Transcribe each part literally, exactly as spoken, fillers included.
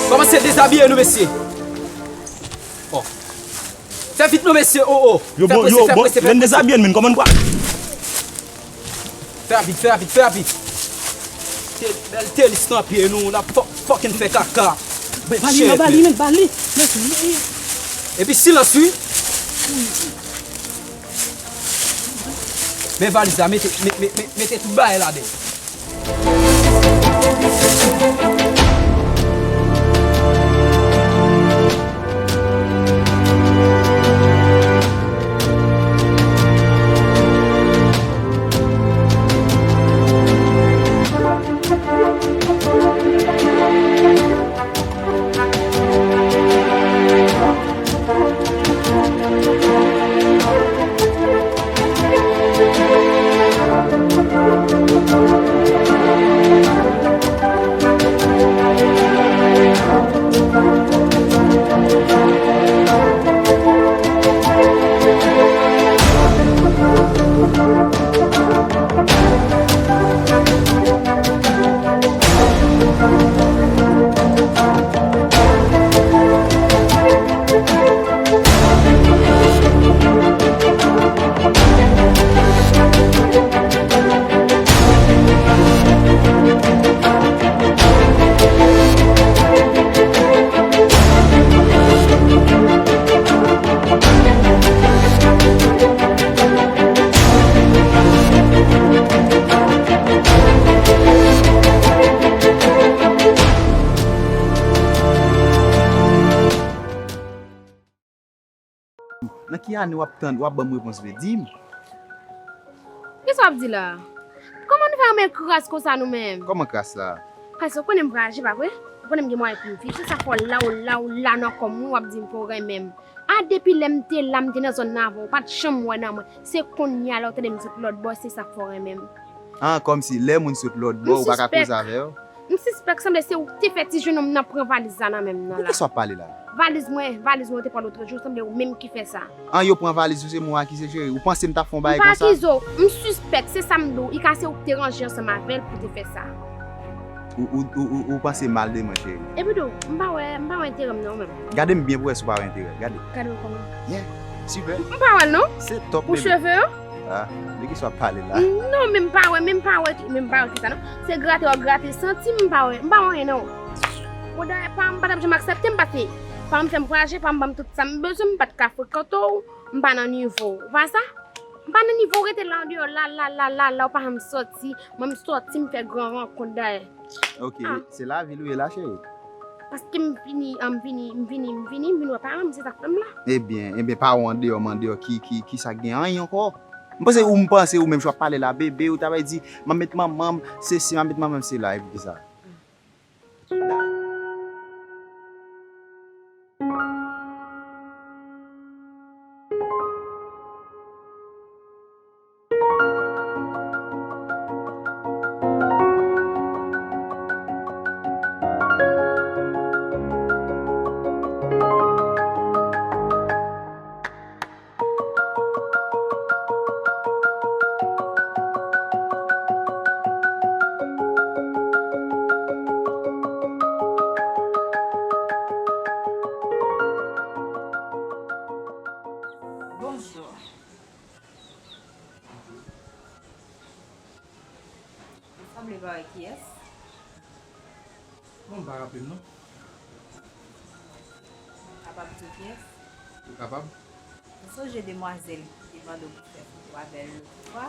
Kòmanse dezabiye nou, mesye. Oh. Fè vit non, mesye, oh, oh. Yo, fè bon, prese, yo, fè bon, prese, fè men prese. Dezabiye n, men, kòman n pral? Fè rapid, fè rapid, fè rapid. Te, bèl tenis nan pye nou, n ap fò-, fucking fè kaka. Bali, shit, bali, men, bali. Epi silans, wi. Men valiz la, mete, me-, me-, me-, mete tout bagay ladan. Nan ki ane w ap tann, w ap ban m repons vre? Di m. Kisa w ap di la a? Kòman nou fè renmen kras konsa nou menm? Kòman kras la? Paske w konnen m vwayaje, pa vre? Ou konnen m gen mwayen pou m viv. Se sa fè w la, w la, w la nan kò m, wi, w ap di m ke w renmen m. A, depi lè m te la, m te nan zòn nan avè w, ou pa t janm wè nan mwen. Se kounye a la w tande m sot lòt bò, se sa k fè w renmen m. Ah, kòmsi lè moun sot lòt bò, ou pa ka koze avè yo? M sispèk, sanble se ou ki te fè ti jenòm nan pran valiz la nan men m nan la. De kisa w ap pale la? Valiz mwen, valiz mwen ou te pran lotrejou, sanble ou menm ki fè sa. Ah, yo pran valiz ou, se mwen w akize, cheri. Ou panse m t ap fè yon bagay konsa? M pa akize w, m sispèk, se sa m di w, i ka se ou ki te ranje ansanm avè l pou te fè sa. Ou, ou, ou, ou, ou panse mal de mwen, cheri. Epi tou, m pa wè, m pa wè enterè m nan ou menm. Gade m byen pou wè si w pa wè enterè. Gade. Gade m kòman? Yeah, sipè. M pa wè l non. Se top, bebe. Pou cheve yo? Ah, de kisa w ap pale la? Non, men m pa wè, men m pa wè, men m pa wè kisa non. Se grate w ap grate santi m, m pa wè, m pa wè anyen non. Bon, dayè pa m pa t ap janm aksepte m paske pa m fè m vwayaje, pa m ban m tout sa m bezwen, m pa t ka frekante w, m pa nan nivo w. Ou pa sa? M pa nan nivo w, rete la andeyò la, la, la, la, la, ou pa janm sòti. Mwen m sòti, m fè gran rankont dayè. Ok, ah, se lavil ou ye la, cheri? Paske m vini, m vini, m vini, m vini, m vin wè paran m, se sa k fè m la. Ebyen, ebyen, pa w andeyò, m andeyò, ki, ki, kisa k gen? Anyen ankò. M panse ou, m panse ou menm jan w ap pale la, bebe, ou ta bay di, m ap met manman m, se si, m ap met manman m, se la, epi kisa? Bonjou. Ou sanble pa wè kiyès? Bon, m pa raple m non. Ou kapab di w kiyès? Ou kapab. Ou sonje demwazèl ki te mande w pou fè foto avè l lòt fwa?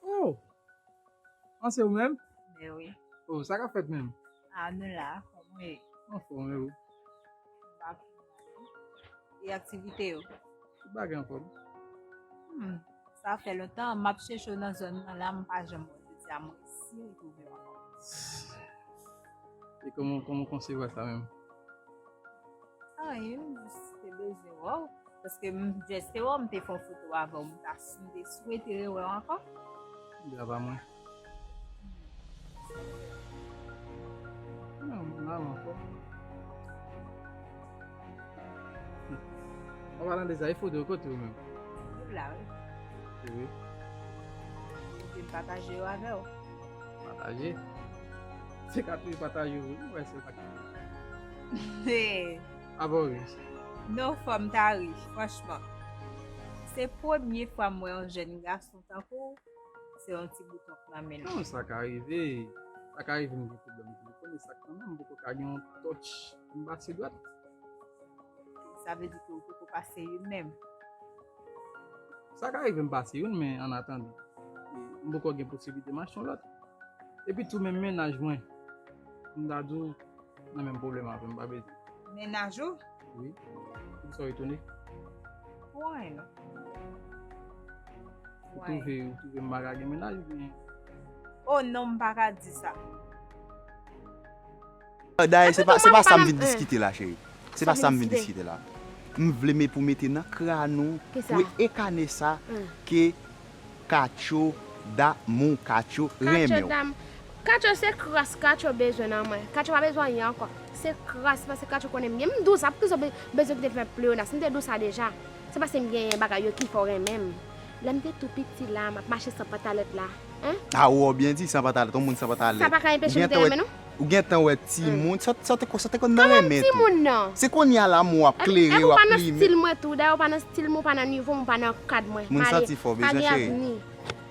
Oh! An, se ou menm? Mwen wi. Oh, sa k ap fèt menm? Ah, nou la, kòman w ye? Anfòm, e ou? M pa pi mal. E aktivite yo? Tout bagay anfòm. Hmm, sa fè lontan, m ap chèche w nan zòn nan la, m pa janm wè w. Jodi a, mwen resi retwouve w ankò. E kòman, kòman w konsevwa sa menm? Anyen, m jis te bezwen wè w. Paske m jis te wè w, m te fè yon foto avè w, m ta, m te swete rewè w ankò. Dwa pa mwen. Non, m la m anfòm. An palan de sa, e foto yo kote ou menm? Yo la, wi. Se vre? Epi m pataje yo avè w. Pataje? Se ka toujou pataje, wi. Mwen wè se pa. Hey. Abò wi. Non, fò m ta ri, franchman. Se premye fwa m wè yon jèn gason tankou w, se yon ti bouton k nan men l. Non, sa ka rive. Sa ka rive m gen pwoblèm telefòn, e sa kanmenm, m poko ka gen yon touch pou m pase dwat. Sa vle di ke w poko pase youn menm? Sa ka rive m pase youn, men an atandan, e, m poko gen posiblite m achte yon lòt. Epi tou, menm mennaj mwen, m ta di w, nan menm pwoblèm avè m, pa bezwen. Mennaj ou? Wi. Poukisa w etone? Pou anyen non. Ou twouve, ou twouve m pa ka gen mennaj oubyen? Oh non, m pa ka di sa. Dayè, se pa, se pa sa m vin diskite la, cheri. Se pa sa m vin diskite la. M vle men pou mete nan kràn ou, pou ekane sa, ke Katcho damou, Katcho renmen w. Katcho dam-, Katcho se kras Katcho bezwen nan mwen. Katcho pa bezwen anyen ankò. Se kras, paske Katcho konnen m byen. M di w sa, poukisa w be-, bezwen kite fè pleyonas? M te di w sa deja. Se paske m genyen bagay yo ki fè w renmen m. Lè m te tou piti la, m ap mache san pantalèt la. Hein? A, ou byen di, san pantalèt, yon moun san pantalèt. Sa pa ka enpeche m te renmen nou? Ou gentan wè timoun, sa, sa te ko-, sa te konn nan renmen tou. Timoun nan. Se kounye a la m w ap klere, w ap plimen. Epi ou pa nan stil mwen tou, dayè ou pa nan stil mwen, ou pa nan nivo m, ou pa nan kad mwen. Moun santi fò bezwen cheri.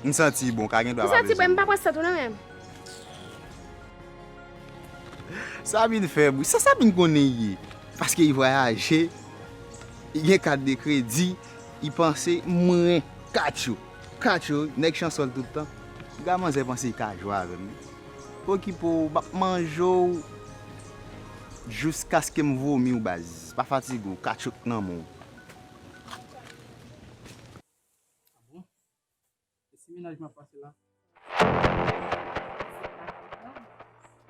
M santi bon, ka gen dwa pa bezwen. M santi bon, m pa pran sant ou non menm. Sabine fè bri. Sa Sabine konnen ye? Paske li vwayaje, li gen kat de kredi, li panse mwen, Katcho. Katcho, nèg chansol tout tan. Piga manzè panse li ka jwe avè m. Okipe w, m ap manje w jiskaske m vomi w baz. Pa fatige w, Katcho k nan men w. Ah bon? E si mennaj mwen ap pase la?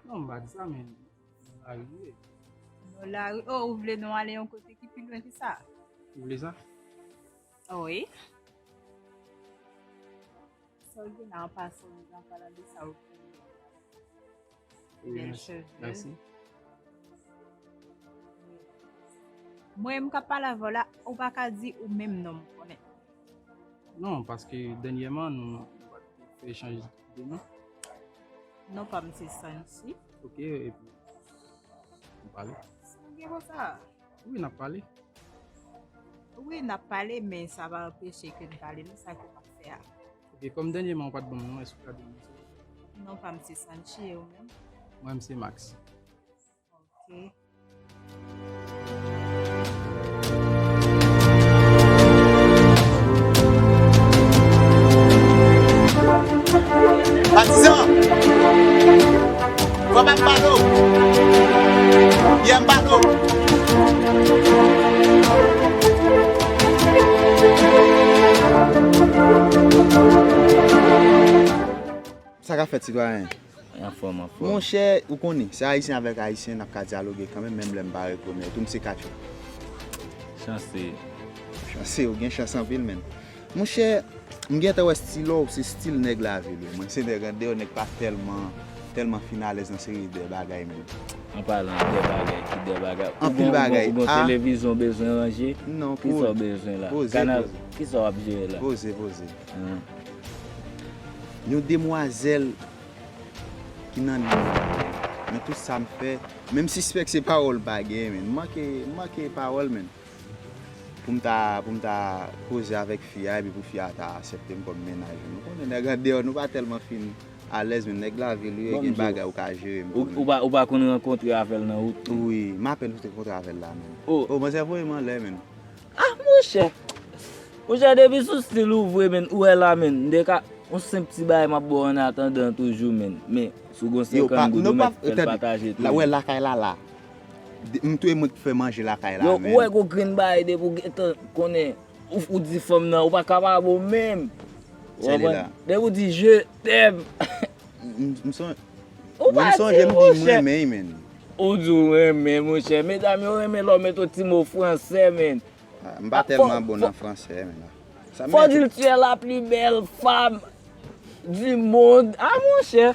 Non, m pa di sa, men nan lari nou ye. Nan lari? Oh, ou vle nou ale yon kote ki pi lwen ke sa? Ou vle sa? Wi. Sa w gen la an pasan, an palan de sa, ou Wi, mèsi. Mwen, m k ap pale avè w la, ou pa ka di ou menm non, m konnen. Non, paske dènyèman, nou, nou pa t fè echanj ide, non? Non pa m se Sanchi. Ok, epi, nou pale? Sa w gen konsa? Wi, n ap pale. Wi, n ap pale, men sa pa anpeche ke n pale, non, sa ke n ap fè a. Ok, kòm dènyèman ou pa t ban m non, èske w ka di m non? Non pa m se Sanchi, e ou menm? Mwen, m se Max. Ok. Patizan! Fò m ap pale w! Yè m pale w! Sa k ap fèt, sitwayen? Anfòm, anfòm. Monchè, ou konnen, se Ayisyen avèk Ayisyen, n ap ka dyaloge kanmenm, menm lè m pa rekonèt ou, m se Katcho. Chanse. Chanse, ou gen chans anpil, menn. Monchè, m gentan wè stil ou, se stil nèg lavil ou. Mwen se nèg andeyò, nèg pa tèlman, tèlman fin alèz nan seri de bagay, menn. An palan de bagay, ki de bagay? Anpil bagay. Ou gen yon, ou gen yon televizyon w bezwen ranje? Non, kisa w bezwen la? Poze, poze. Kisa w ap jere la? Poze, poze. Yon demwazèl ki nan liy nan, men tout sa m fè, men m sispèk se pawòl m pa genyen, men m manke, m manke pawòl, men pou m ta, pou m ta koze avèk fi a, epi pou fi a ta aksepte m kòm mennaj li. Nou konnen nèg andeyò, nou pa tèlman fin alèz, men nèg lavil ou ye, gen bagay ou ka jere m tou, men. Ou pa, ou pa konn rankontre avè l nan wout, non? Wi, m apèn rankontre avè l la, men. Oh, manzè voye m anlè, men. Ah, monchè. Monchè, depi sou stil ou vre, menn, ou wè la, menn, m te ka, yon senp ti bagay m ap ba w an atandan toujou, menn. Men, Si w gen senkant goud, ou mèt fè l pataje tou. Wè lakay la la. M tou e mwen ki fè manje lakay la. Yo, ou wè gwo grenn bagay depi w gentan konnen, ou di fanm nan, ou pa ka pa bon menm. Ou konprann? Depi w di je t'aime. M sonje m di m renmen, men. Ou di w renmen, monchè. Medam yo renmen lè w mete yon ti mo fransè, men. M pa tèlman bon nan fransè, men. Fò di l tu es la plus belle femme du monde. Ah, monchè.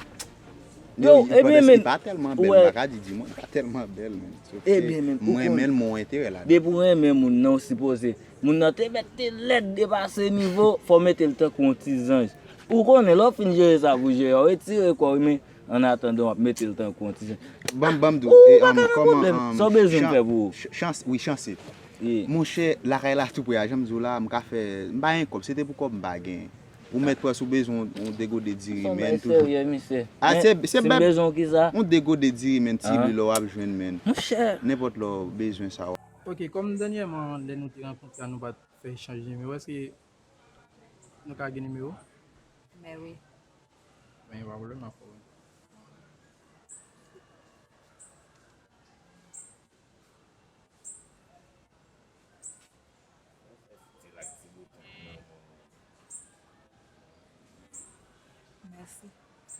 Yo, ebyen, men. Li pa tèlman bèl, m pa ka di di mwen, li pa tèlman bèl, men. Ebyen, men, ou konnen. Mwen renmen l, men yon enterè ladan. Depi w renmen moun nan, ou sipoze. Moun nan te mèt te lèd depase nivo, fò w mete l tankou yon ti zanj. Ou konnen, lè w fin jere sa pou jere a, w retire kò w, men. Annatandan, w ap mete l tankou yon ti jan. Ban m, ban m di w, ou pa ka gen pwoblèm. Sa w bezwen m fè pou ou? Chans, wi, chanse. Monchè, lakay la tou pre a, jan m di w la, m ka fè, m pa gen kòb, se te pou kòb m pa gen. Ou mèt pran si w bezwen yon, yon degode diri, men, toujou. Sa w serye, misye. A, se, se si m bezwen w ki sa? Yon degode diri, men, ti bri lè w ap jwenn, men. Monchè. Nenpòt lè w bezwen sa. Ok, kòm dènyèman, lè nou te rankontre a, nou pa t fè echanj nimewo, èske nou ka gen nimewo? Men wi. Men pa pwoblèm, m ap fè w. Mèsi.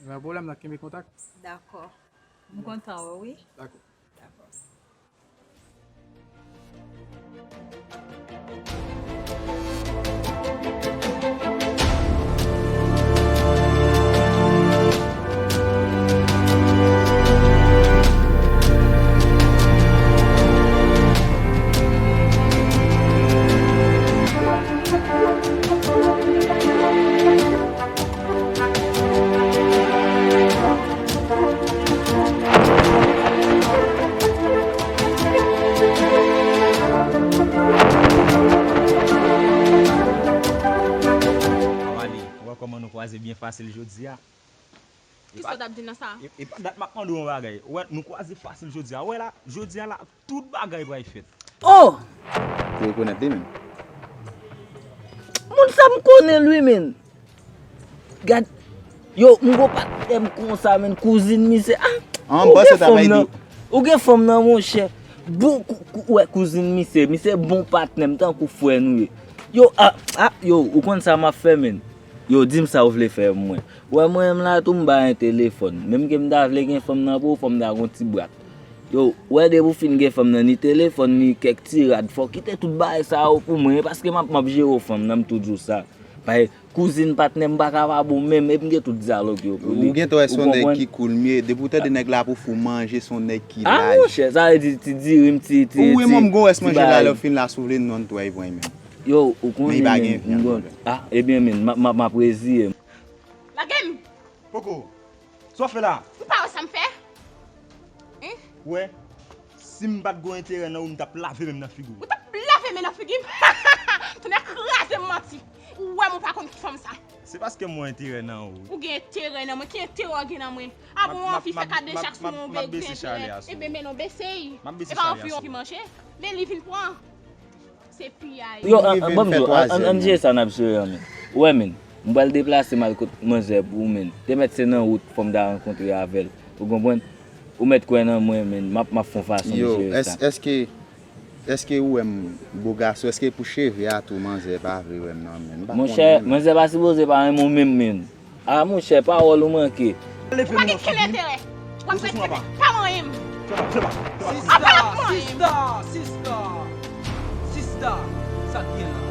Pa pwoblèm, n ap kenbe kontak. Dakò. M kontan wè w, wi. Dakò. Dakò. Wè kòman nou kwaze byen fasil jodi a. Kisa w t ap di nan sa? E, e pa dat m ap mande w yon bagay. Wè, nou kwaze fasil jodi a. Wè la, jodi a la, tout bagay pral fèt. Oh! Ou rekonèt li menm? Moun sa m konnen l wi, men. Gad, yo, m gon patnè m konsa, men, kouzin misye. Ah, ou gen fanm nan. Ou gen fanm nan, monchè. Bon, kou-, kou-, wè, kouzin misye, misye bon patnè m, tankou frè nou ye. Yo, ah, ah, yo, ou konn sa m ap fè, men. Yo, di m sa ou vle fè pou mwen. Wè, mwen menm la tou, m pa gen telefòn. Menm ke m ta vle gen fanm nan pou ou, fò m ta gon ti brat. Yo, wè, depi w fin gen fanm nan, ni telefòn, ni kèk ti rad, fò w kite tout bagay sa yo pou mwen, paske m ap, m ap jere w fanm nan, m tou di w sa. Paske kouzin patnè m pa ka pa bon menm, epi m gen tout dyalòg yo pou li. Ou gentan wè se yon nèg ki cool, m ye, depi w tande nèg la pou fou manje, se yon nèg ki laj. Ah, monchè, sa vle di ti diri m, ti, ti, ti bagay. Ou wi, mwen, m gon rès manje la, lè w fin la, si w vle, non, tou, ay pran menm. Yo, ou konnen, men, m gon, ah, ebyen, men, m ap, m ap, m ap reziye m. Lage m! Poko, sa w ap fè la? Ou pa wè sa m fè? Hein? Wè, si m pa t gon enterè nan ou, m t ap lave men m nan figi w. Ou t ap lave men nan figi m? Tonnè kraze m manti. Ou wè m ou pa konn ki fanm sa. Se paske m wè enterè nan ou. Ou gen enterè nan mwen? Ki enterè w gen nan mwen? A bon, w anvi fè kadejak sou yon bèl enterè. Ebyen, men non, bese l. E pa anvi w anvi manje? Men li vin pran. Se piyay. Yo, an, an, ban m di w, an, an, an jere sa n ap jere an, men. Ou wè, men, m pral deplase m al kot manzè pou ou, men. Te mèt se nan wout fò m ta rankontre avè l. Ou konprann? Ou mèt kwè nan mwen, men. M ap, m ap fè yon fason m jere sa. Yo, èske, èske ou wè m bo gason? Èske pou cheve a tou manzè pa vle wè m nan, men? M pa konnen, men. Monchè, manzè pa sipoze pa renmen w menm, men. Ah, monchè, pawòl ou manke. Ou pa gen kenn enterè. W ap ret pa manyen m. Apa w ap manyen m? Sista, sista, sista, sista, sa k gen la?